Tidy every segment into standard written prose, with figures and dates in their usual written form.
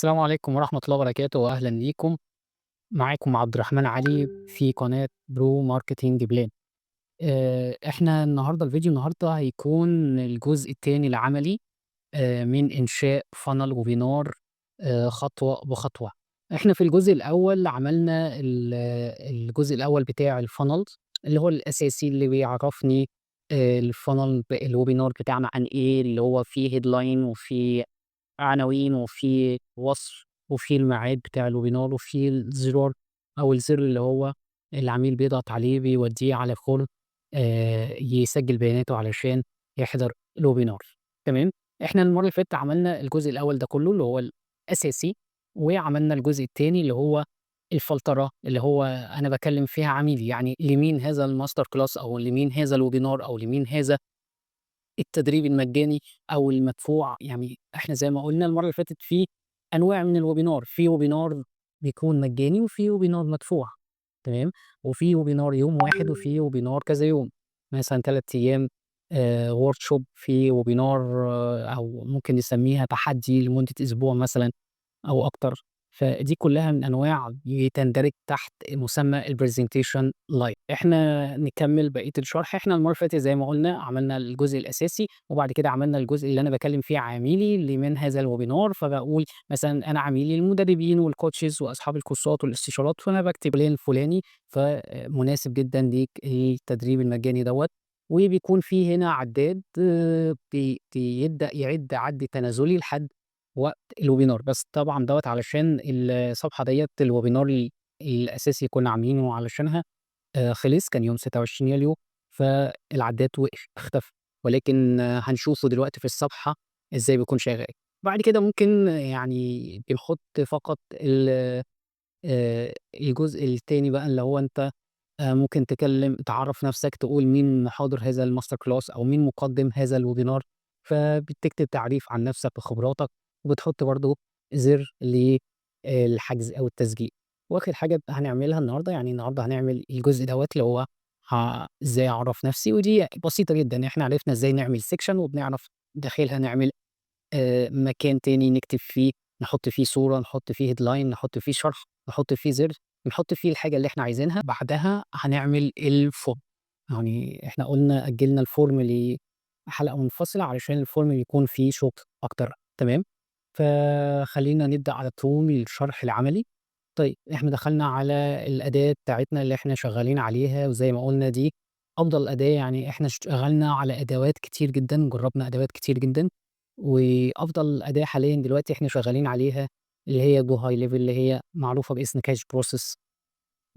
السلام عليكم ورحمة الله وبركاته، وأهلا بيكم. معاكم عبد الرحمن علي في قناة Pro Marketing Plan. احنا النهاردة الفيديو النهاردة هيكون الجزء الثاني العملي من إنشاء funnel webinar خطوة بخطوة. احنا في الجزء الأول عملنا الجزء الأول بتاع ال funnel اللي هو الأساسي اللي بيعرفني ال funnel ال webinar بتاعنا عن إيه، اللي هو فيه headline وفيه عناوين وفيه وصف وفيه الميعاد بتاع ال webinar وفيه الزرار أو الزر اللي هو العميل بيضغط عليه بيوديه على form يسجل بياناته علشان يحضر ال webinar. تمام؟ احنا المرة اللي فاتت عملنا الجزء الأول ده كله اللي هو الأساسي، وعملنا الجزء الثاني اللي هو الفلترة اللي هو أنا بكلم فيها عميلي، يعني لمين هذا ال master class أو لمين هذا ال webinar أو لمين هذا التدريب المجاني أو المدفوع. يعني احنا زي ما قلنا المرة اللي فاتت في أنواع من ال webinar، في webinar بيكون مجاني وفي webinar مدفوع، تمام؟ وفي webinar يوم واحد وفي webinar كذا يوم، مثلا 3 أيام workshop، في webinar أو ممكن نسميها تحدي لمدة أسبوع مثلا أو أكتر. فدي كلها من أنواع بتندرج تحت مسمى ال presentation live. احنا نكمل بقية الشرح. احنا المرة اللي فاتت زي ما قلنا عملنا الجزء الأساسي، وبعد كده عملنا الجزء اللي أنا بكلم فيه عميلي لمن هذا ال webinar. فبقول مثلا أنا عميلي المدربين وال coaches وأصحاب الكورسات والاستشارات، فأنا بكتب لين الفلاني، فمناسب جدا ليك التدريب المجاني دوت. وبيكون فيه هنا عداد بيبدأ يعد عد تنازلي لحد وقت ال webinar. بس طبعا دوت علشان الصفحة ديت ال webinar الأساسي كنا عاملينه علشانها خلص، كان يوم 26 يوليو، فالعداد وقف اختفى، ولكن هنشوفه دلوقتي في الصفحة ازاي بيكون شغال. بعد كده ممكن يعني بنحط فقط الجزء التاني بقى اللي هو انت ممكن تكلم تعرف نفسك، تقول مين حاضر هذا ال master class او مين مقدم هذا ال webinar، فبتكتب تعريف عن نفسك وخبراتك، وبتحط برضو زر للحجز او التسجيل. واخر حاجه هنعملها النهارده، يعني النهارده هنعمل الجزء دوت اللي هو ازاي اعرف نفسي، ودي بسيطه جدا. احنا عرفنا ازاي نعمل section، وبنعرف داخلها نعمل مكان تاني نكتب فيه، نحط فيه صوره، نحط فيه headline، نحط فيه شرح، نحط فيه زر، نحط فيه الحاجه اللي احنا عايزينها. بعدها هنعمل ال form. يعني احنا قلنا اجلنا ال form لحلقه منفصله علشان ال form يكون فيه شغل اكتر، تمام؟ فخلينا نبدا على طول الشرح العملي. طيب احنا دخلنا على الاداه بتاعتنا اللي احنا شغالين عليها، وزي ما قلنا دي افضل اداه. يعني احنا اشتغلنا على ادوات كتير جدا، جربنا ادوات كتير جدا، وافضل اداه حاليا دلوقتي احنا شغالين عليها اللي هي Go High Level، اللي هي معروفه باسم Cashprocess.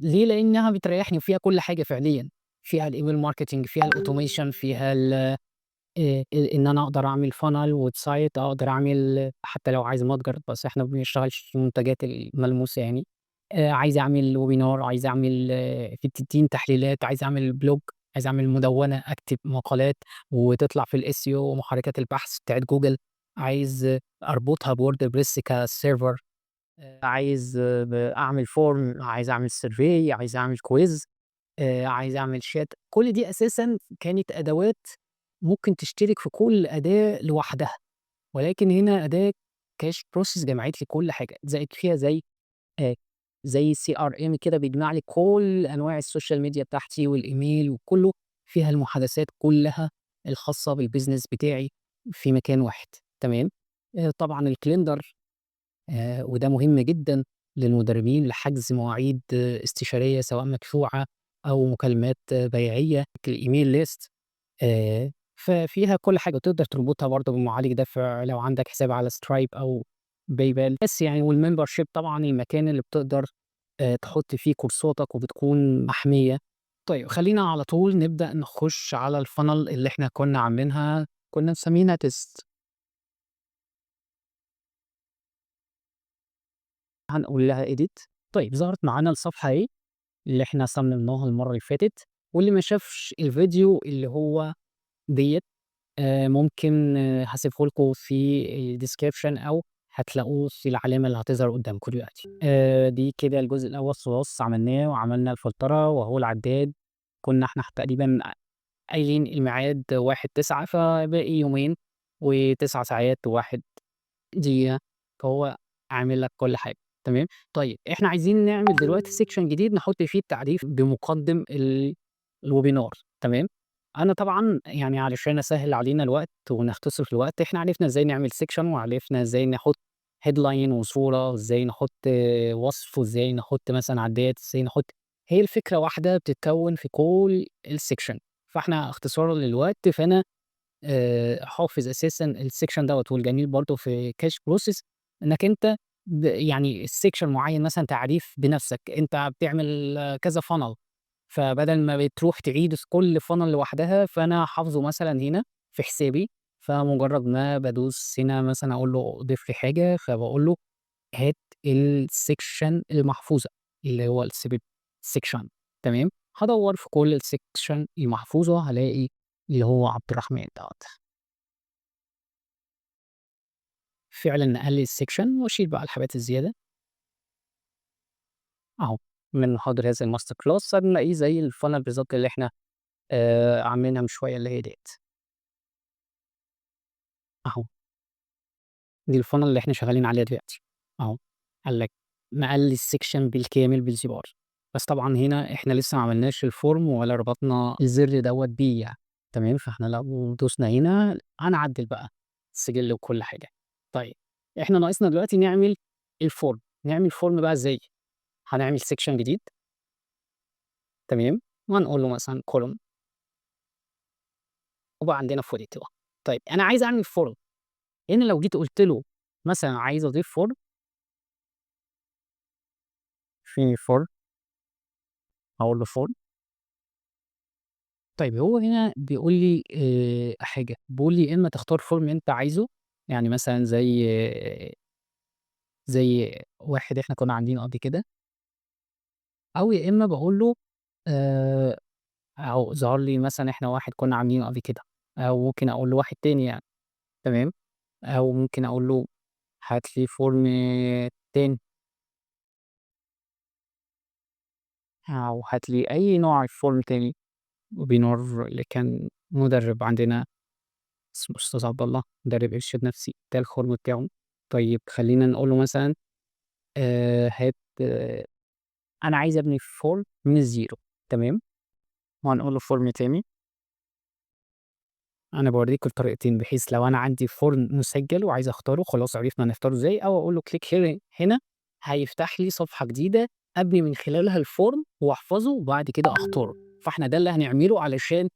ليه؟ لانها بتريحني وفيها كل حاجه فعليا، فيها ال email marketing، فيها ال automation، فيها ان انا اقدر اعمل funnel website، اقدر اعمل حتى لو عايز متجر، بس احنا ما بنشتغلش في المنتجات الملموسه يعني. عايز اعمل webinar، عايز اعمل في تدين تحليلات، عايز اعمل blog، عايز اعمل مدونه، اكتب مقالات وتطلع في ال SEO ومحركات البحث بتاعت جوجل، عايز اربطها ب WordPress ك server، عايز اعمل form، عايز اعمل survey، عايز اعمل quiz، عايز اعمل شات. كل دي اساسا كانت ادوات ممكن تشترك في كل اداه لوحدها، ولكن هنا اداه Cashprocess جمعت لي كل حاجه، زائد فيها زي CRM كده بيجمع لي كل انواع ال social media بتاعتي والايميل وكله، فيها المحادثات كلها الخاصه بال business بتاعي في مكان واحد، تمام؟ طبعا ال calendar، وده مهم جدا للمدربين لحجز مواعيد استشاريه سواء مدفوعه او مكالمات بيعيه، ال email list، ففيها كل حاجه، وتقدر تربطها برضه بمعالج دفع لو عندك حساب على Stripe او PayPal بس يعني. وال membership طبعا المكان اللي بتقدر تحط فيه كورساتك وبتكون محميه. طيب خلينا على طول نبدا نخش على ال funnel اللي احنا كنا عاملينها، كنا مسمينها test. هنقول لها edit. طيب ظهرت معانا الصفحه اهي اللي احنا صممناها المره اللي فاتت، واللي ما شافش الفيديو اللي هو ديت ممكن هسيبه لكم في ال description او هتلاقوه في العلامه اللي هتظهر قدامكم دلوقتي. دي كده الجزء الاول خلاص عملناه، وعملنا الفلتره وهو العداد. كنا احنا تقريبا قايلين الميعاد 1/9، فباقي يومين و9 ساعات و1 دقيقة، فهو عامل لك كل حاجة، تمام؟ طيب إحنا عايزين نعمل دلوقتي section جديد نحط فيه التعريف بمقدم الwebinar، تمام؟ أنا طبعًا يعني علشان أسهّل علينا الوقت ونختصر في الوقت، إحنا عرفنا إزاي نعمل section وعرفنا إزاي نحط headline وصورة وإزاي نحط وصف وإزاي نحط مثلًا عدّات، إزاي نحط، هي الفكرة واحدة بتتكوّن في كل الsection، فإحنا اختصارًا للوقت فأنا حافظ أساسًا الsection دوّة. والجميل برضه في cash process إنّك أنت يعني section معيّن مثلًا تعريف بنفسك، أنت بتعمل كذا funnel، فبدل ما بتروح تعيد في كل funnel لوحدها، فأنا حافظه مثلًا هنا في حسابي، فمجرد ما بادوس هنا مثلًا أقول له ضيف لي حاجة، فباقول له هات الsection المحفوظة اللي هو الsave section، تمام؟ هادوّر في كل الsection المحفوظة هالاقي اللي هو عبد الرحمن دوّة. فعلًا نقل لي الsection وأشيل بقى الحاجات الزيادة. أهو من محاضر هذا الmaster class هنلاقيه زي الfunnel بالضبط اللي إحنا عاملينها من شوية اللي هي ديّة. أهو. دي الfunnel اللي إحنا شغالين عليها دلوقتي، أهو قال لك نقل لي الsection بالكامل بالزرار، بس طبعًا هنا إحنا لسه ما عملناش الform ولا ربطنا الزر دوّة بيه يعني، تمام؟ فإحنا لو دوسنا هنا هنعدل بقى السجل وكل حاجة. طيب إحنا ناقصنا دلوقتي نعمل الform، نعمل form بقى إزاي؟ هنعمل section جديد. تمام؟ وهنقول له مثلًا column. وبقى عندنا 42. طيب أنا عايز أعمل form، هنا لو جيت قُلت له مثلًا عايز أضيف form، في form، هاقول له form. طيب هو هنا بيقول لي حاجة، بيقول لي يا إما تختار form أنت عايزه، يعني مثلًا زي واحد إحنا كنا عاملينه قبل كده، أو يا إما باقول له أهو ظهر لي مثلًا إحنا واحد كنا عاملينه قبل كده، أو ممكن أقول له واحد تاني يعني، تمام؟ أو ممكن أقول له هات لي form تاني. أو هات لي أي نوع form تاني. webinar اللي كان مدرب عندنا اسمه أستاذ عبد الله، مدرب إرشاد نفسي، ده الform بتاعه. طيب خلّينا نقول له مثلًا هات، أنا عايز أبني form من ال zero، تمام؟ وهنقول له form تاني. أنا باوريكم الطريقتين بحيث لو أنا عندي form مسجل وعايز أختاره خلاص عرفنا نختاره إزاي، أو أقول له click here هنا هيفتح لي صفحة جديدة أبني من خلالها الform وأحفظه وبعد كده أختاره. فإحنا ده اللي هنعمله علشان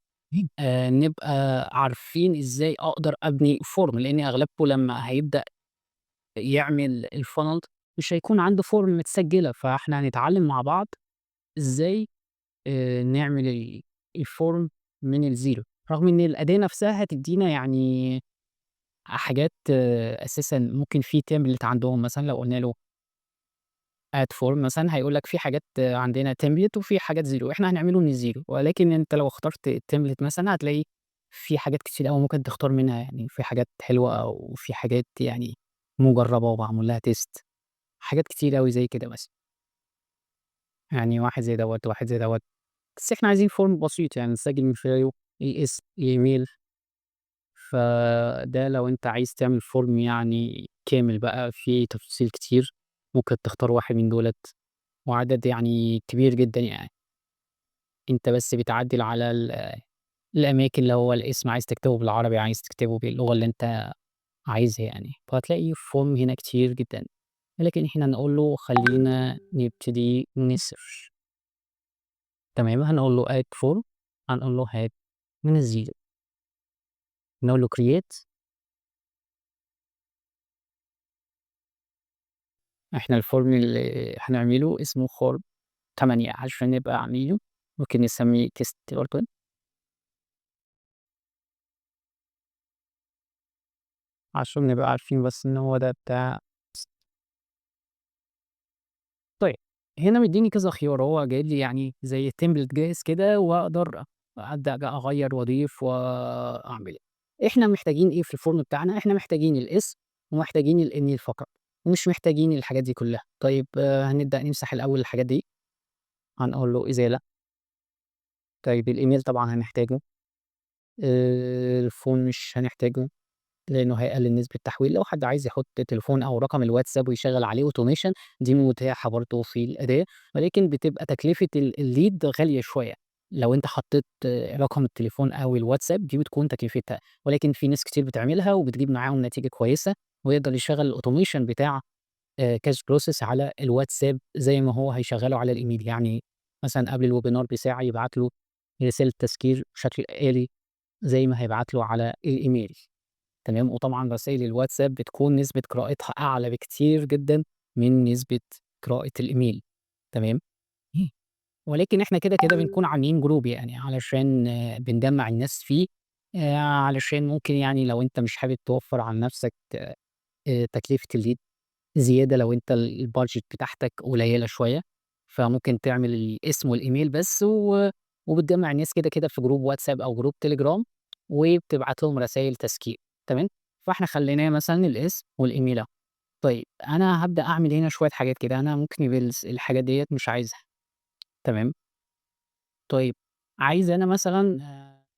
نبقى عارفين إزاي أقدر أبني form، لإن أغلبكم لما هيبدأ يعمل الfunnel مش هيكون عنده form متسجلة، فإحنا هنتعلم مع بعض إزاي نعمل الform من ال zero، رغم إن الأداة نفسها هتدّينا يعني حاجات أساسًا ممكن في template عندهم، مثلًا لو قلنا له add form مثلًا هيقول لك في حاجات عندنا template وفي حاجات zero، إحنا هنعمله من ال zero، ولكن أنت لو اخترت الtemplate مثلًا هتلاقي في حاجات كتير أوي ممكن تختار منها، يعني في حاجات حلوة وفي حاجات يعني مجربة ومعمول لها test، حاجات كتير أوي زي كده مثلًا. يعني واحد زي دوّة، واحد زي دوّة، بس إحنا عايزين form بسيط يعني نسجل من خلاله الاسم، الإيميل. فده لو أنت عايز تعمل form يعني كامل بقى فيه تفاصيل كتير، ممكن تختار واحد من دُولة، وعدد يعني كبير جدًا يعني. أنت بس بتعدل على الأماكن اللي هو الاسم عايز تكتبه بالعربي، عايز تكتبه باللغة اللي أنت عايزها يعني، فهتلاقي form هنا كتير جدًا، ولكن إحنا نقول له خلّينا نبتدي نsearch. تمام، هنقول له add form، هنقول له هات من ال zero. نقول له create. إحنا الform اللي هنعمله اسمه form 8 عشان نبقى عاملينه، ممكن نسميه test برضه. عشان نبقى عارفين بس إن هو ده بتاع. طيب هنا مديني كذا خيار، هو جايب لي يعني زي template جاهز كده وأقدر أبدأ بقى أغيّر وأضيف وأعمل. إحنا محتاجين إيه في الform بتاعنا؟ إحنا محتاجين الاسم ومحتاجين الإيميل فقط، ومش محتاجين الحاجات دي كلها. طيب هنبدأ نمسح الأول الحاجات دي، هنقول له إزالة. طيب الإيميل طبعًا هنحتاجه، الphone مش هنحتاجه. لإنه هيقلل نسبة التحويل. لو حد عايز يحط تليفون أو رقم الواتساب ويشغّل عليه automation دي متاحة برضه في الأداة، ولكن بتبقى تكلفة الlead غالية شوية. لو أنت حطيت رقم التليفون أو الواتساب دي بتكون تكلفتها، ولكن في ناس كتير بتعملها وبتجيب معاهم نتيجة كويسة، ويقدر يشغّل الautomation بتاع cash process على الواتساب زي ما هو هيشغّله على الإيميل، يعني مثلًا قبل الwebinar بساعة يبعت له رسالة تذكير بشكل آلي زي ما هيبعت له على الإيميل، تمام؟ وطبعًا رسايل الواتساب بتكون نسبة قراءتها أعلى بكتير جدًا من نسبة قراءة الإيميل، تمام؟ ولكن إحنا كده، كده بنكون عاملين group يعني علشان بنجمّع الناس فيه، علشان ممكن يعني لو أنت مش حابب توفّر على نفسك تكلفة الlead زيادة لو أنت الbudget بتاعتك قليلة شوية، فممكن تعمل الاسم والإيميل بس وبتجمّع الناس كده، كده في group واتساب أو group تليجرام وبتبعت لهم رسايل تذكير، تمام؟ فإحنا خلّيناه مثلًا الاسم والإيميل أهو. طيب أنا هابدأ أعمل هنا شوية حاجات كده، أنا ممكن الحاجات ديّة مش عايزها، تمام؟ طيب عايز أنا مثلًا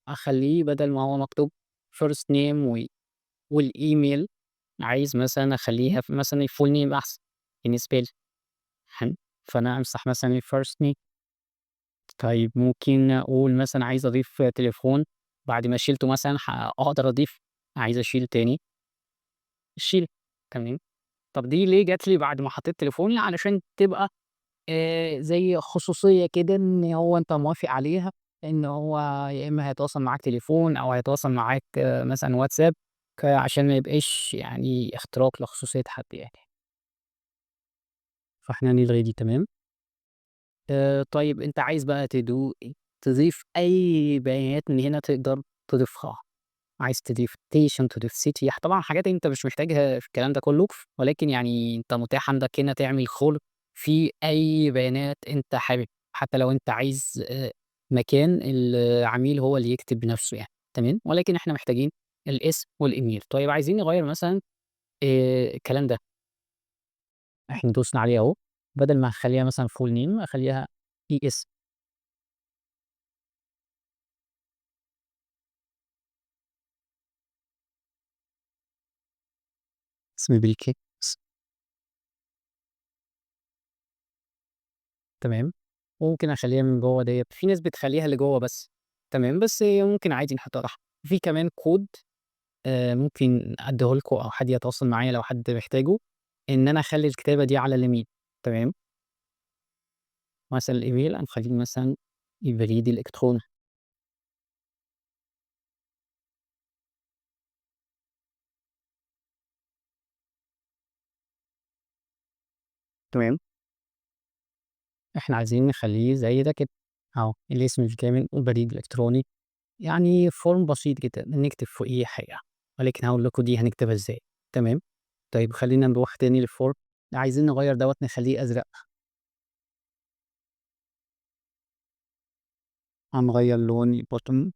أخلّيه بدل ما هو مكتوب first name والإيميل، عايز مثلًا أخلّيها مثلًا الfull name أحسن بالنسبة لي، حلو، فأنا أمسح مثلًا الfirst name. طيب ممكن أقول مثلًا عايز أضيف تليفون، بعد ما شِلته مثلًا أقدر أضيف، عايز أشيل تاني شيل، تمام. طب دي ليه جات لي بعد ما حطيت تليفوني؟ علشان تبقى زي خصوصية كده إن هو أنت موافق عليها، إن هو يا إما هيتواصل معاك تليفون أو هيتواصل معاك مثلًا واتساب، عشان ما يبقاش يعني اختراق لخصوصية حد يعني. فإحنا نلغي دي، تمام. طيب أنت عايز بقى تضيف أي بيانات من هنا تقدر تضيفها، عايز تضيف station، تضيف city، طبعًا حاجات أنت مش محتاجها في الكلام ده كله، ولكن يعني أنت متاح عندك هنا تعمل form في أي بيانات أنت حابب، حتى لو أنت عايز مكان العميل هو اللي يكتب بنفسه يعني، تمام؟ ولكن إحنا محتاجين الاسم والإيميل. طيب عايزين نغيّر مثلًا الكلام ده. إحنا دوسنا عليه أهو، بدل ما أخلّيها مثلًا full name أخلّيها ES. اسمي بالكاس. تمام، وممكن أخلّيها من جوّه ديّة، في ناس بتخلّيها لجوّه بس، تمام، بس ممكن عادي نحطها تحت. في كمان كود ممكن أدّيه لكم أو حد يتواصل معايا لو حد محتاجه، إن أنا أخلّي الكتابة دي على اليمين، تمام. مثلًا الإيميل هنخلّيه مثلًا البريد الإلكتروني. تمام. إحنا عايزين نخلّيه زي ده كده، أهو الاسم الكامل والبريد الإلكتروني، يعني form بسيط جدًا نكتب فوقيه حاجة، ولكن هاقول لكم دي هنكتبها إزاي، تمام. طيب خلّينا نروح تاني للform، عايزين نغيّر دوّة نخلّيه أزرق. هنغيّر لون الbutton.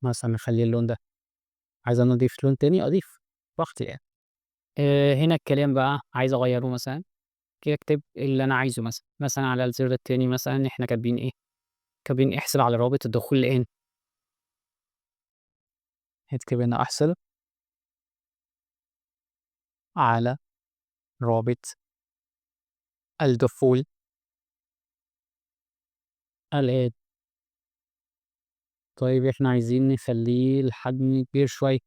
مثلًا نخلّيه اللون ده. عايز أنا أضيف لون تاني أضيف براحتي يعني. هنا الكلام بقى عايز أغيّره مثلًا، كده أكتب اللي أنا عايزه مثلًا، مثلًا على الزر التاني مثلًا إحنا كاتبين إيه؟ كاتبين احصل على رابط الدخول الآن. هنكتب هنا احصل على رابط الدخول الآن. طيب إحنا عايزين نخلّيه الحجم كبير شوية.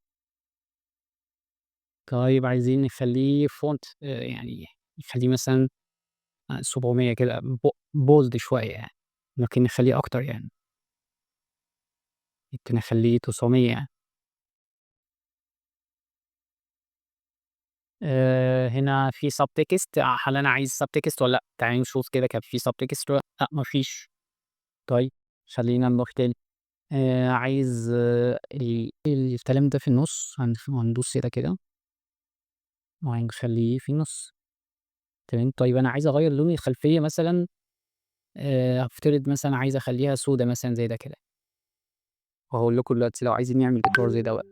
طيب عايزين نخلّيه font يعني نخلّيه مثلًا 700 كده bold شوية يعني، ممكن نخلّيه أكتر يعني. ممكن نخلّيه 900 يعني. هنا في subtext، هل أنا عايز subtext والّا لأ؟ تعالوا نشوف كده كان في subtext والّا لأ؟ ما فيش. طيب خلّينا نروح تاني. عايز الكلام ده في النُص، هندوس هنا كده. وهنخلّيه في النُص. تمام. طيب أنا عايز أغيّر لون الخلفية مثلًا، أفترض مثلًا عايز أخلّيها سودا مثلًا زي ده كده. وهاقول لكم دلوقتي لو عايزين نعمل إطار زي دوّة.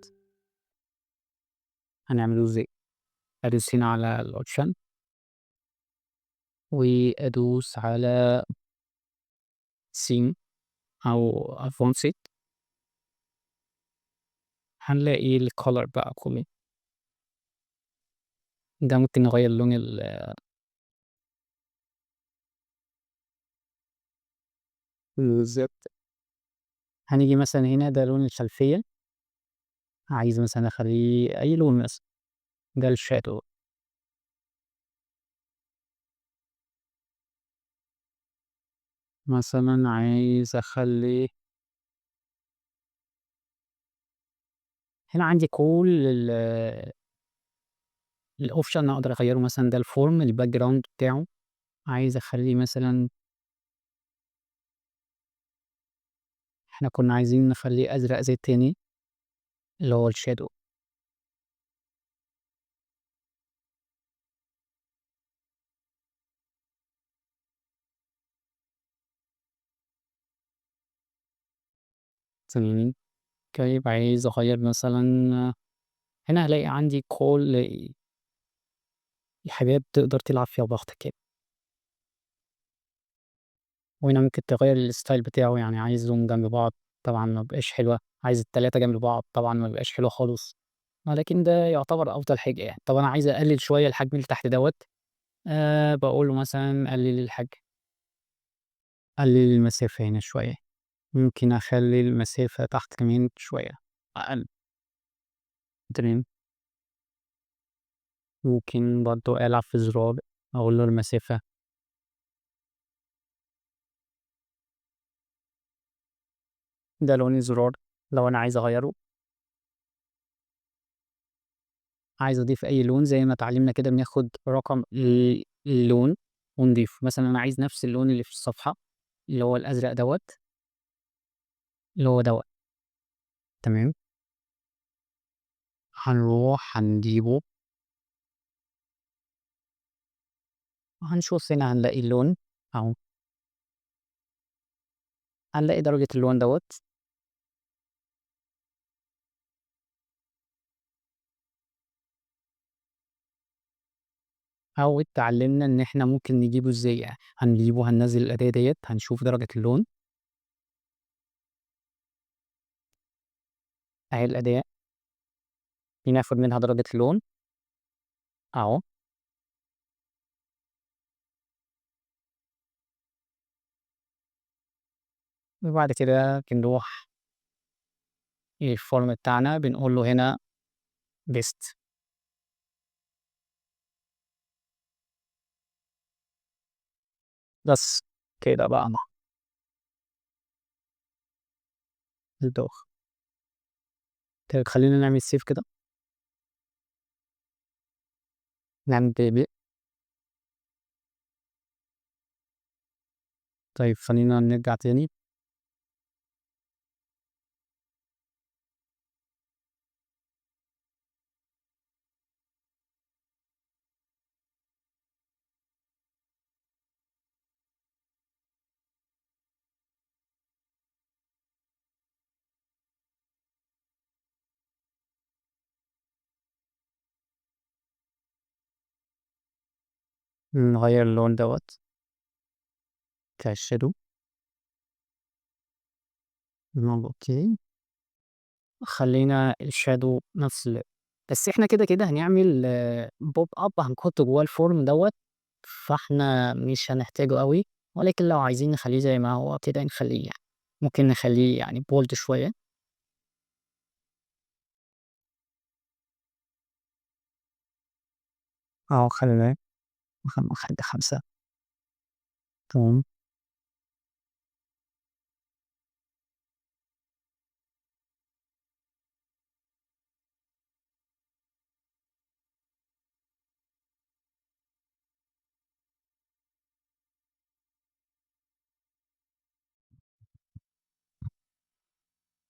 هنعمله إزاي؟ أدوس هنا على الoption. وأدوس على theme أو advanced، هنلاقي ال color بقى كله ده، ممكن نغير لون ال بالظبط. هنيجي مثلا هنا ده لون الخلفية، عايز مثلا اخليه اي لون مثلا، ده ال shadow. مثلا عايز اخليه هنا عندي كل ال option اقدر اغيره. مثلا ده ال form ال background بتاعه عايز اخليه مثلا، احنا كنا عايزين نخليه ازرق زي التاني اللي هو ال shadow. تمام. طيب عايز اغير مثلا هنا، هلاقي عندي كل الحاجات تقدر تلعب فيها براحتك كده. وهنا ممكن تغير ال style بتاعه، يعني عايزهم جنب بعض طبعا ما بقاش حلوة، عايز التلاتة جنب بعض طبعا ما بقاش حلوة خالص، ولكن ده يعتبر افضل حاجة يعني. طب انا عايز اقلل شوية الحجم اللي تحت دوت، بقول له مثلا قلل الحجم، قلل المسافة هنا شوية، ممكن اخلي المسافة تحت كمان شوية اقل. تمام. ممكن برضو العب في الزرار، اقول له المسافة. ده لون الزرار لو انا عايز اغيره، عايز اضيف اي لون زي ما اتعلمنا كده، بناخد رقم اللون ونضيفه. مثلا انا عايز نفس اللون اللي في الصفحة اللي هو الازرق دوت، اللي هو دوت. تمام. هنروح هنجيبه، هنشوف هنا هنلاقي اللون اهو، هنلاقي درجة اللون دوت. أو اتعلمنا إن إحنا ممكن نجيبه إزاي يعني. هنجيبه، هننزل الأداة ديت، هنشوف درجة اللون أهي الأداة بناخد منها درجة اللون أهو. وبعد كده بنروح ال form بتاعنا بنقول له هنا paste. بس كده بقى الدوخ. طيب خلينا نعمل save كده، نعمل بي. طيب خلينا نرجع تاني. نغير اللون دوت بتاع ال shadow، نعمل okay. خلينا ال shadow نفس اللون، بس احنا كده كده هنعمل pop up هنحطه جوه ال form دوت، فاحنا مش هنحتاجه قوي، ولكن لو عايزين نخليه زي ما هو كده نخليه يعني. ممكن نخليه bold شوية. اهو خليناه خلي 5. تمام.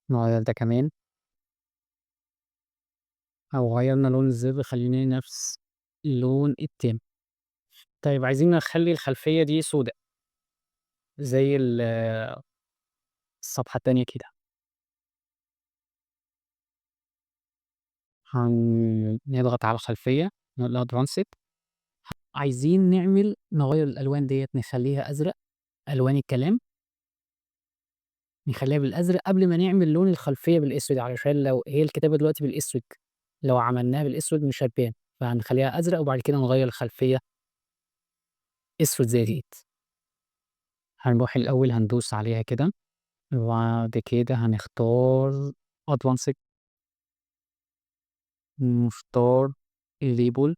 نغير ده كمان، أو غيرنا لون الزر خليناه نفس اللون التاني. طيب عايزين نخلي الخلفية دي سوداء زي الصفحة التانية كده. هنضغط على الخلفية نقول لها advanced. عايزين نغير الألوان ديت نخليها أزرق، ألوان الكلام. نخليها بالأزرق قبل ما نعمل لون الخلفية بالأسود، علشان لو هي الكتابة دلوقتي بالأسود لو عملناها بالأسود مش هتبان، فهنخليها أزرق وبعد كده نغير الخلفية أسود زي ديت. هنروح الأول هندوس عليها كده، وبعد كده هنختار Advanced، نختار Label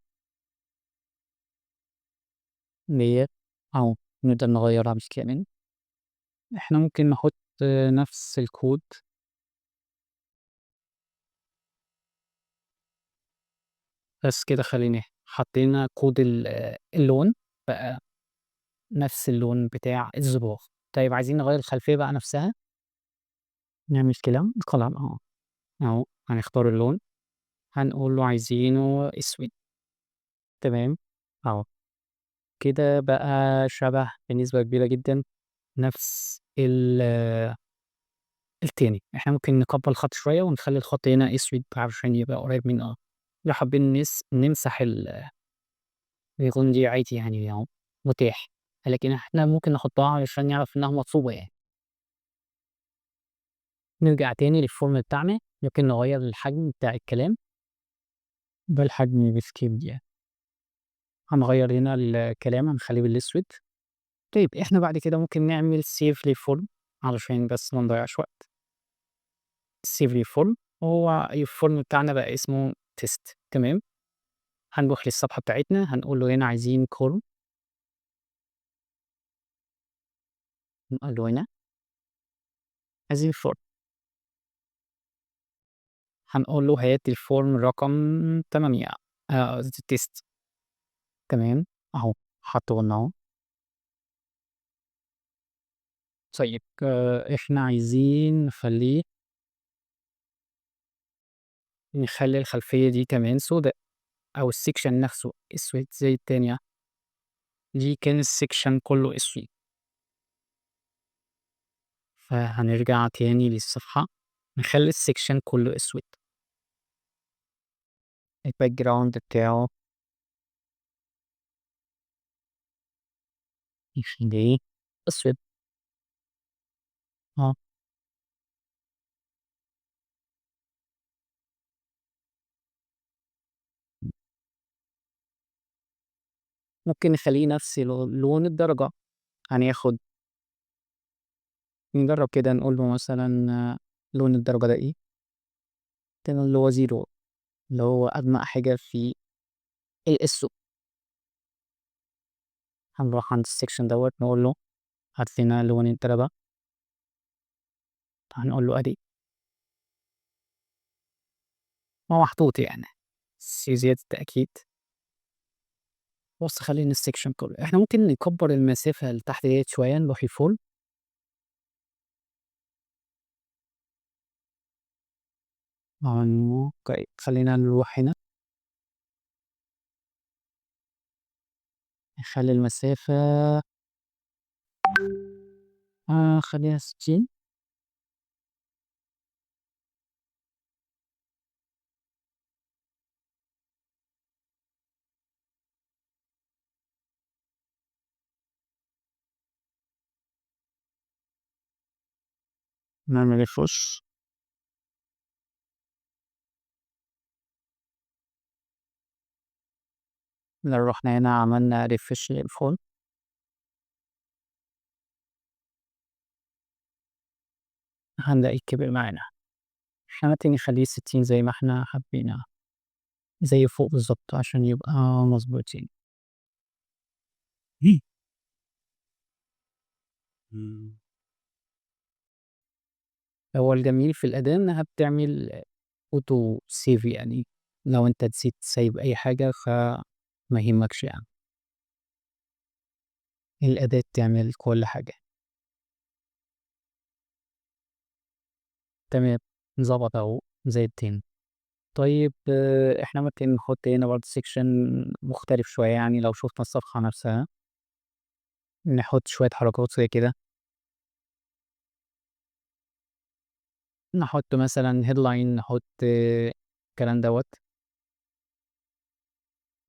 ديت أهو، نقدر نغيرها بالكامل. احنا ممكن نحط نفس الكود، بس كده. خلينا حطينا كود اللون بقى نفس اللون بتاع الزرار. طيب عايزين نغير الخلفية بقى نفسها، نعمل كده قلم اهو، هنختار اللون، هنقول له عايزينه اسود، تمام اهو كده بقى شبه بنسبة كبيرة جدا نفس التاني. احنا ممكن نكبر الخط شوية ونخلي الخط هنا اسود عشان يبقى قريب من لو حابين نمسح الريكون دي عادي اهو متاح، لكن احنا ممكن نحطها علشان نعرف انها مطلوبة. نرجع تاني لل form بتاعنا، ممكن نغير الحجم بتاع الكلام بالحجم بالسكيل دي، هنغير هنا الكلام هنخليه بالاسود. طيب احنا بعد كده ممكن نعمل save لل form علشان بس ما نضيعش وقت. save لل form، وهو ال form بتاعنا بقى اسمه test، تمام. هنروح للصفحة بتاعتنا، هنقول له هنا عايزين form، نقول له هنا عايزين form، هنقول له هات ال form رقم 8، قصدي test، تمام اهو حطه لنا اهو. طيب احنا عايزين نخلي الخلفية دي كمان سوداء، أو ال section نفسه أسود زي التانية دي، كان ال section كله أسود. فهنرجع تاني للصفحة نخلي ال section كله أسود، ال background بتاعه نخليه أسود. ممكن نخليه نفس لون الدرجة. نجرب كده نقول له مثلا لون الدرجة ده ايه، تمام اللي هو 0 اللي هو أغمق حاجة في الأسود. هنروح عند ال section دوت نقول له هات لنا لون الدرجة، هنقول له ادي هو محطوط زيادة التأكيد. بص خلينا ال section كله، احنا ممكن نكبر المسافة اللي تحت ديت شوية، نروح ل form طيب خلينا نروح هنا نخلي المسافة، خليها 60. نعمل refresh. لو رحنا هنا عملنا refresh لل form هنلاقي كبر معانا. احنا ممكن نخليه 60 زي ما احنا حبينا، زي فوق بالظبط عشان يبقى مظبوطين. هو الجميل في الأداة إنها بتعمل auto save، لو أنت نسيت تسيب أي حاجة فما يهمكش. الأداة تعمل كل حاجة. تمام، ظبط أهو زي التاني. إحنا ممكن نحط هنا برضه section مختلف شوية، لو شفنا الصفحة نفسها نحط شوية حركات زي كده، نحط مثلا headline، نحط الكلام دوت،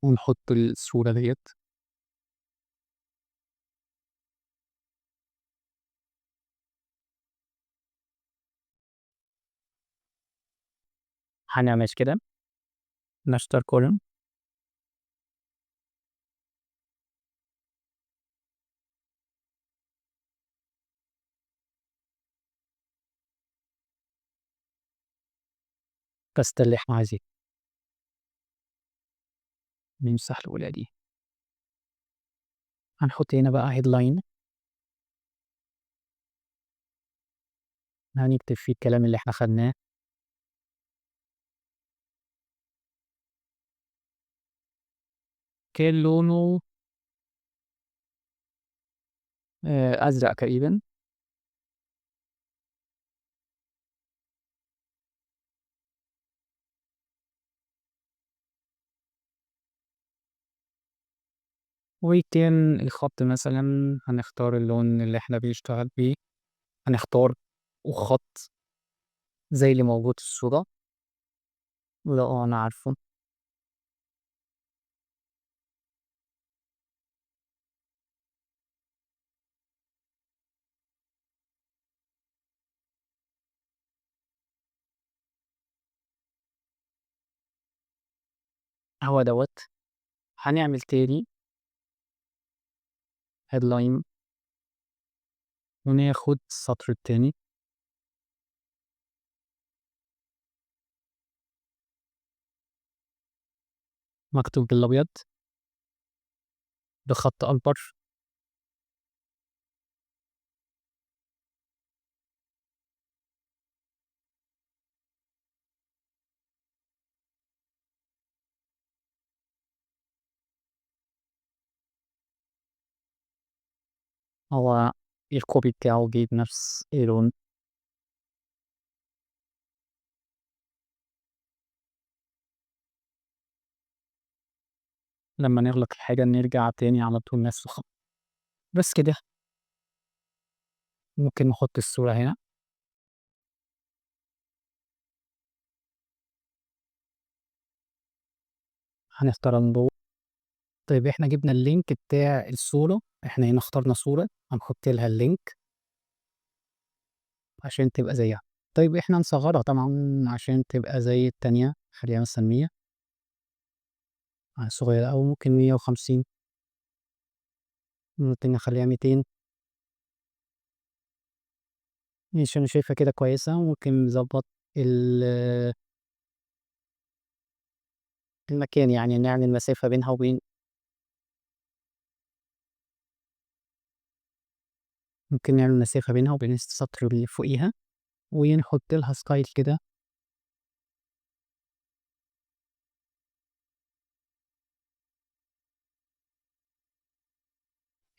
ونحط الصورة ديت. هنعمل كده نختار column، بس ده اللي احنا عايزينه. نمسح الأولى دي، هنحط هنا بقى headline، هنكتب فيه الكلام اللي احنا خدناه. كان لونه أزرق تقريبا. وكان الخط مثلا هنختار اللون اللي احنا بنشتغل بيه، هنختار وخط زي اللي موجود في الصورة. لا أنا عارفه. هو دوت. هنعمل تاني headline وناخد السطر التاني. مكتوب بالأبيض بخط أكبر. هو الكوبي بتاعه جه بنفس اللون. لما نغلق الحاجة نرجع تاني على طول نفس الخط. بس كده. ممكن نحط الصورة هنا. هنختار نضوء. احنا جبنا ال link بتاع الصورة، احنا هنا اخترنا صورة هنحط لها ال link عشان تبقى زيها. احنا نصغرها طبعا عشان تبقى زي التانية، خليها مثلا 100، صغيرة، أو ممكن 150، ممكن نخليها 200. ماشي، أنا شايفها كده كويسة. ممكن نظبط المكان، يعني نعمل مسافة بينها وبين، ممكن نعمل مسافة بينها وبين السطر اللي فوقيها، ونحط لها ستايل كده.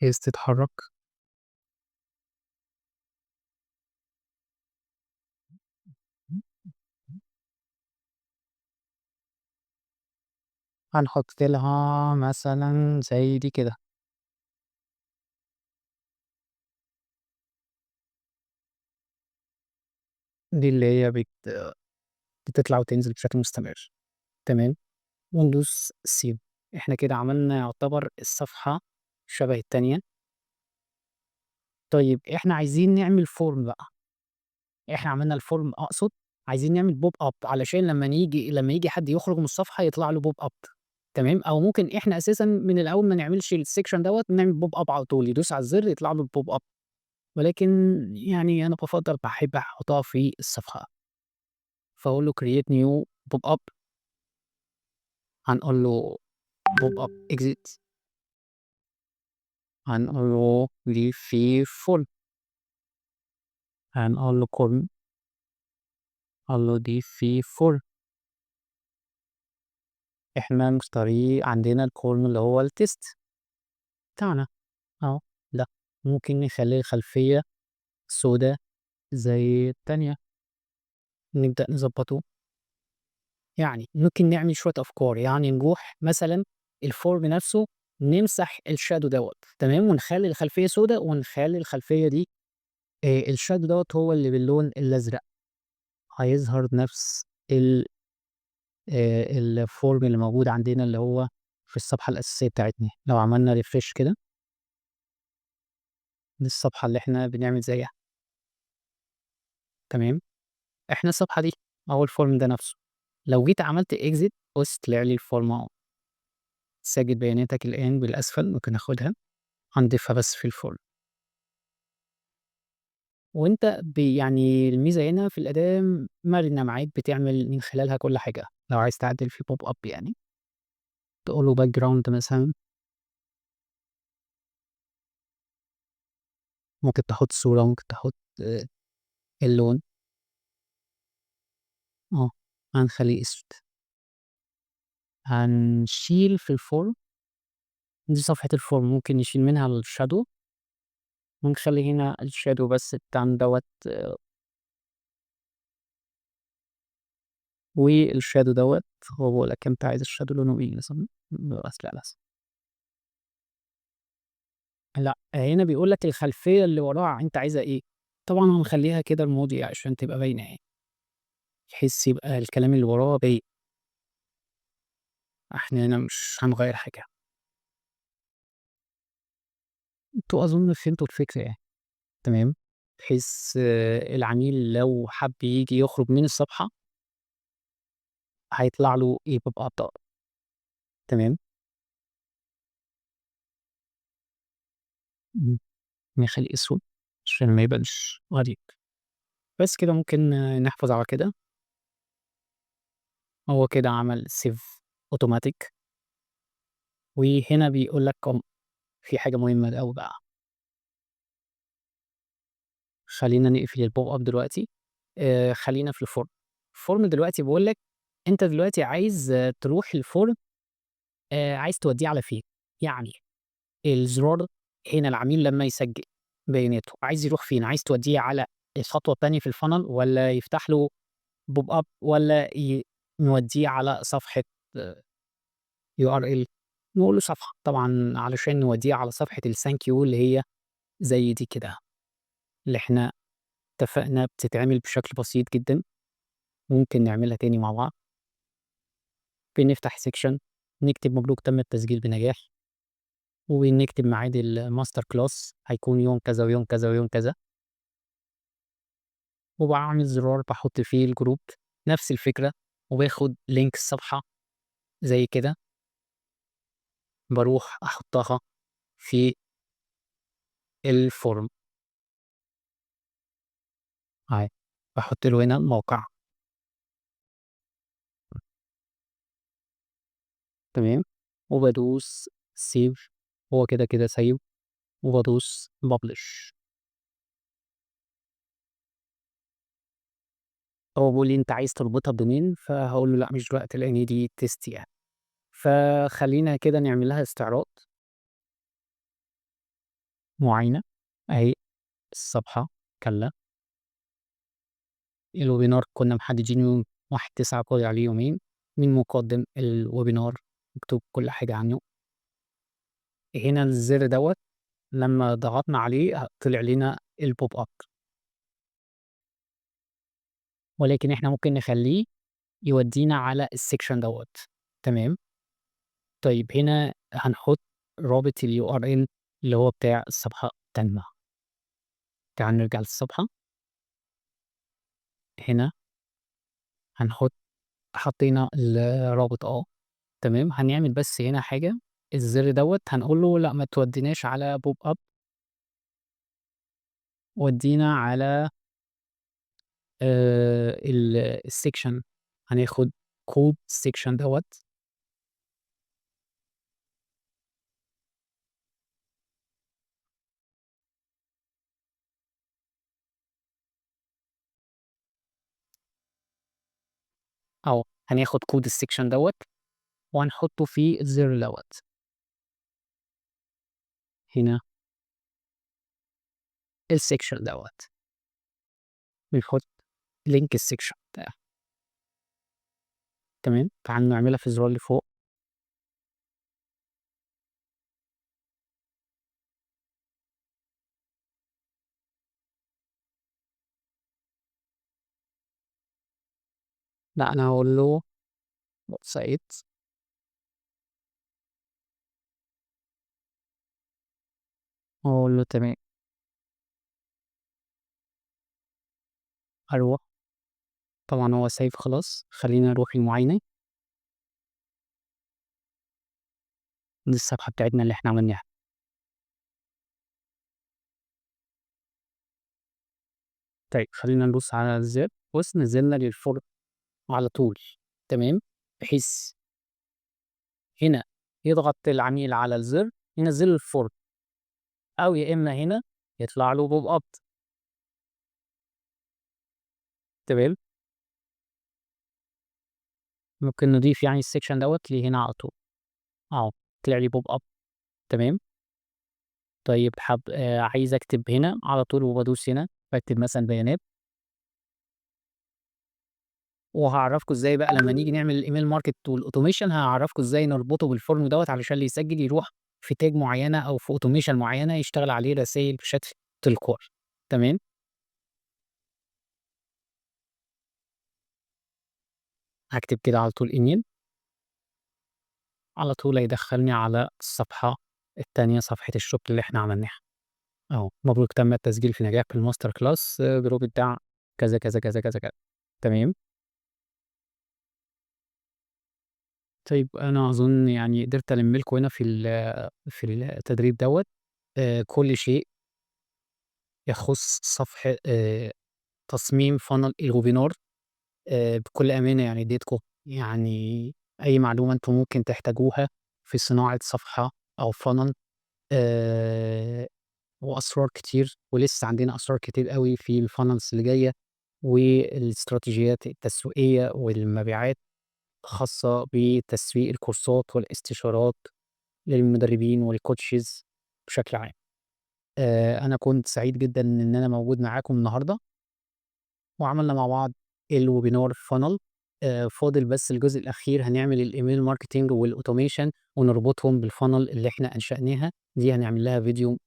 عايز تتحرك. هنحط لها مثلا زي دي كده. دي اللي هي بتطلع وتنزل بشكل مستمر. تمام، وندوس سيف. احنا كده عملنا يعتبر الصفحة شبه التانية. احنا عايزين نعمل form بقى. احنا عملنا ال form، اقصد عايزين نعمل pop up علشان لما يجي حد يخرج من الصفحة يطلع له pop up. تمام، او ممكن احنا اساسا من الاول ما نعملش ال section دوت، نعمل pop up على طول، يدوس على الزر يطلع له ال pop up. ولكن انا بحب احطها في الصفحة. فاقول له create new pop up، هنقول له pop up exit، هنقول له ليه في full، هنقول له column، هنقول له دي في full. احنا مختارين عندنا ال column اللي هو ال test بتاعنا اهو ده. ممكن نخلي الخلفية سودة زي التانية، نبدأ نظبطه. ممكن نعمل شوية أفكار، نروح مثلا ال form نفسه نمسح ال shadow دوت، تمام، ونخلي الخلفية سودة، ونخلي الخلفية دي، ال shadow دوت هو اللي باللون الأزرق، هيظهر نفس ال form اللي موجود عندنا اللي هو في الصفحة الأساسية بتاعتنا. لو عملنا refresh كده دي الصفحة اللي احنا بنعمل زيها. تمام، احنا الصفحة دي أو ال form ده نفسه. لو جيت عملت exit بُص طلع لي ال form أهو. سجل بياناتك الآن بالأسفل، ممكن آخدها هنضيفها بس في ال form. وأنت يعني الميزة هنا في الأداة مرنة معاك، بتعمل من خلالها كل حاجة. لو عايز تعدل في pop up يعني تقول له background مثلًا. ممكن تحط صورة، ممكن تحط اللون. هنخليه أسود. هنشيل في ال form، دي صفحة ال form ممكن نشيل منها ال shadow، ونخلي هنا ال shadow بس بتاع دوت، وال shadow دوت هو بيقول لك انت عايز ال shadow لونه ايه مثلا، بس لا بس لا هنا بيقول لك الخلفية اللي وراها انت عايزها ايه. طبعا هنخليها كده الماضي عشان تبقى باينة يعني، بحيث يبقى الكلام اللي وراه باين. احنا هنا مش هنغير حاجة. انتوا اظن فهمتوا الفكرة يعني، تمام؟ بحيث العميل لو حب يجي يخرج من الصفحة هيطلع له ايه pop up ده، تمام؟ نخلي اسود عشان ما يبانش غريب. بس كده ممكن نحفظ على كده. هو كده عمل save اوتوماتيك. وهنا بيقول لك في حاجة مهمة أوي بقى، خلينا نقفل ال pop up دلوقتي. خلينا في ال form. ال form دلوقتي بيقول لك انت دلوقتي عايز تروح ال form، عايز توديه على فين؟ يعني الزرار هنا العميل لما يسجل بياناته عايز يروح فين؟ عايز توديه على الخطوة التانية في ال funnel، ولا يفتح له pop up، ولا نوديه على صفحة URL؟ نقول له صفحة طبعا علشان نوديه على صفحة ال thank you اللي هي زي دي كده، اللي احنا اتفقنا بتتعمل بشكل بسيط جدا. ممكن نعملها تاني مع بعض. بنفتح section، نكتب مبروك تم التسجيل بنجاح، ونكتب ميعاد ال master class هيكون يوم كذا ويوم كذا ويوم كذا، وبعمل زرار بحط فيه ال group نفس الفكرة، وباخد link الصفحة زي كده بروح أحطها في ال form. هاي بحط له هنا الموقع، تمام، وبدوس save، هو كده كده save، وبدوس publish. هو بيقول لي انت عايز تربطها ب domain، فهقول له لا مش دلوقتي لان دي test يعني. فخلينا كده نعمل لها استعراض معاينة. اهي الصفحة كلا ال webinar كنا محددين يوم 1/9 فاضل عليه يومين، مين مقدم ال webinar مكتوب كل حاجة عنه. هنا الزر دوت لما ضغطنا عليه طلع لنا ال pop up، ولكن احنا ممكن نخليه يودينا على ال section دوت، تمام. هنا هنحط رابط ال URL اللي هو بتاع الصفحة التانية. تعال نرجع للصفحة. هنا حطينا الرابط، تمام. هنعمل بس هنا حاجة، الزر دوت هنقول له لا ما توديناش على pop up، ودينا على ال section. هناخد كود ال section دوت، أهو هناخد code ال section دوت وهنحطه في الزر دوت هنا ال section دوت، بنحط link ال section بتاعه، تمام. تعالوا نعملها في الزرار اللي فوق. لا انا هقول له website، هقول له تمام. هروح طبعا هو save خلاص. خلينا نروح المعاينة، دي الصفحة بتاعتنا اللي احنا عملناها. طيب خلينا ندوس على الزر، بص نزلنا لل form على طول، تمام، بحيث هنا يضغط العميل على الزر ينزل له ال form، او يا اما هنا يطلع له pop up، تمام. ممكن نضيف ال section دوت لهنا على طول، اهو طلع لي pop up، تمام. طيب عايز اكتب هنا على طول وبدوس هنا بكتب مثلا بيانات، وهعرفكم ازاي بقى لما نيجي نعمل ال email market وال automation، هعرفكم ازاي نربطه بال form دوت علشان اللي يسجل يروح في tag معينه او في automation معينه يشتغل عليه رسائل بشكل تلقائي، تمام. هكتب كده على طول ايميل، على طول هيدخلني على الصفحه التانية، صفحه الشغل اللي احنا عملناها اهو. مبروك تم التسجيل في نجاح في ال master class، group الدعم كذا كذا كذا كذا كذا، تمام. طيب انا اظن قدرت الم لكم هنا في التدريب دوت، كل شيء يخص صفحه، تصميم funnel ال webinar. بكل امانه اديتكم اي معلومه انتم ممكن تحتاجوها في صناعه صفحه او funnel، واسرار كتير، ولسه عندنا اسرار كتير قوي في ال funnels اللي جايه والاستراتيجيات التسويقيه والمبيعات خاصة بتسويق الكورسات والاستشارات للمدربين وال coaches بشكل عام. أنا كنت سعيد جدا إن أنا موجود معاكم النهاردة، وعملنا مع بعض ال webinar funnel. فاضل بس الجزء الأخير، هنعمل ال email marketing وال automation ونربطهم بال funnel اللي إحنا أنشأناها دي، هنعمل لها فيديو،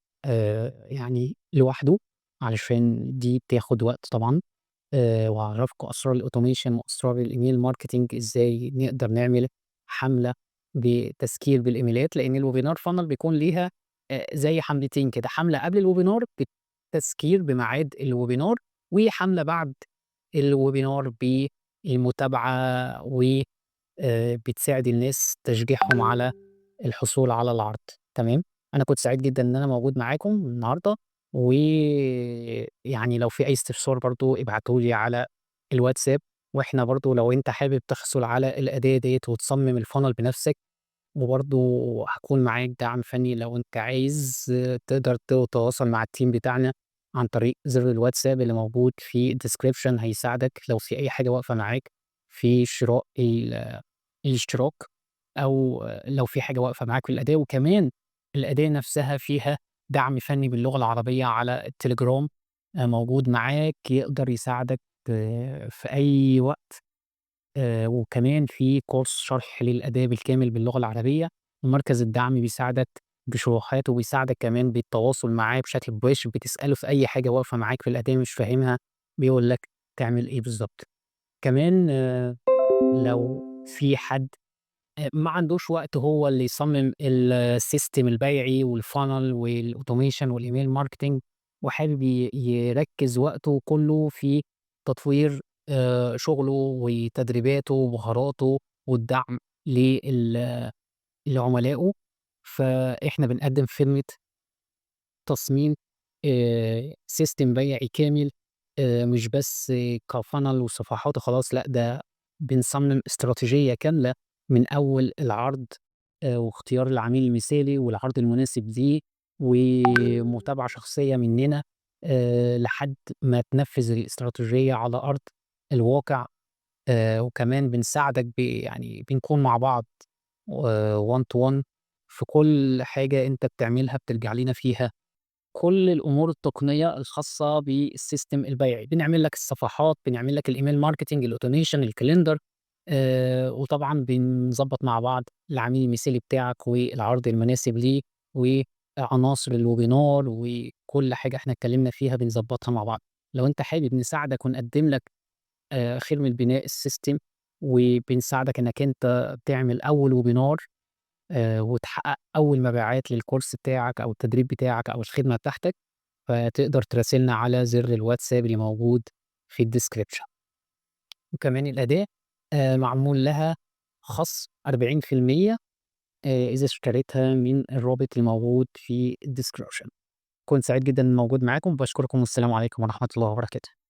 لوحده علشان دي بتاخد وقت طبعا. وهعرفكم أسرار ال automation وأسرار ال email marketing، إزاي نقدر نعمل حملة بتذكير بالإيميلات، لأن ال webinar funnel بيكون ليها، زي حملتين كده، حملة قبل ال webinar بالتذكير بميعاد ال webinar، وحملة بعد ال webinar بالمتابعة و، بتساعد الناس تشجيعهم على الحصول على العرض، تمام. أنا كنت سعيد جدا إن أنا موجود معاكم النهاردة، ويعني لو في أي استفسار برضو ابعتولي على الواتساب، وإحنا برضو لو أنت حابب تحصل على الأداة ديت وتصمم ال funnel بنفسك، وبرضو هكون معاك دعم فني لو أنت عايز، تقدر تتواصل مع ال team بتاعنا عن طريق زر الواتساب اللي موجود في ال description، هيساعدك لو في أي حاجة واقفة معاك في شراء الاشتراك، أو لو في حاجة واقفة معاك في الأداة. وكمان الأداة نفسها فيها دعم فني باللغة العربية على التليجرام، موجود معاك، يقدر يساعدك، في أي وقت. وكمان في كورس شرح للأداة بالكامل باللغة العربية، ومركز الدعم بيساعدك بشروحات، وبيساعدك كمان بالتواصل معاه بشكل مباشر، بتسأله في أي حاجة واقفة معاك في الأداة مش فاهمها بيقول لك تعمل إيه بالظبط. كمان، لو في حد، ما عندوش وقت هو اللي يصمم ال system البيعي وال funnel وال automation وال email marketing، وحابب يركز وقته كله في تطوير، شغله وتدريباته ومهاراته والدعم لعملائه، فإحنا بنقدم خدمة تصميم، system بيعي كامل، مش بس ك funnel وصفحات وخلاص، لا ده بنصمم استراتيجية كاملة من أول العرض، واختيار العميل المثالي والعرض المناسب ليه، ومتابعة شخصية مننا، لحد ما تنفذ الاستراتيجية على أرض الواقع. وكمان بنساعدك بنكون مع بعض، 1 to 1 في كل حاجة أنت بتعملها، بترجع لنا فيها كل الأمور التقنية الخاصة بال system البيعي. بنعمل لك الصفحات، بنعمل لك ال email marketing، ال automation، ال calendar، وطبعا بنظبط مع بعض العميل المثالي بتاعك والعرض المناسب ليه وعناصر ال webinar وكل حاجة احنا اتكلمنا فيها بنظبطها مع بعض. لو انت حابب نساعدك ونقدم لك، خدمة بناء ال system، وبنساعدك انك انت تعمل اول webinar، وتحقق اول مبيعات للكورس بتاعك او التدريب بتاعك او الخدمة بتاعتك، فتقدر تراسلنا على زر الواتساب اللي موجود في ال description. وكمان الأداة معمول لها خصم 40% إذا اشتريتها من الرابط الموجود في ال description. كنت سعيد جدًا موجود معاكم، باشكركم والسلام عليكم ورحمة الله وبركاته.